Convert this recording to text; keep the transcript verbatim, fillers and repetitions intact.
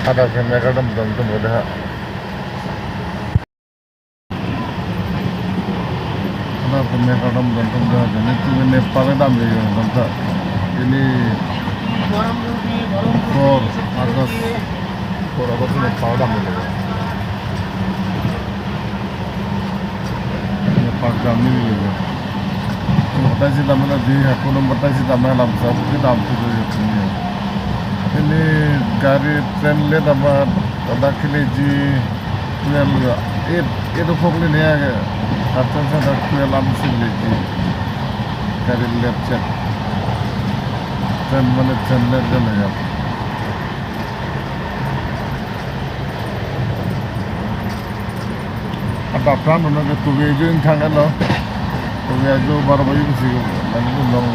Ada ke mekar dam dam tum ada. Ada ke mekar dam dam tum ada. Ini tu ini pakai dam ya, dam tak. Ini four August, four August ini pakai dam ya. Ini pakai dam ini ya. Batai si dam na di, aku nomor batai si dam na lam sa, bukit dam tu ya tu ya. Ini gari train le dam ada keleji twelve ya. Eight, eight o'clock le ne ya. Atau sa ada twelve am si leji. Gari late chat. Train mane train late le ya. Ada pran mana ke tuge jo ingkang lo. Tuge jo baru bayu si ko. Lalu nong.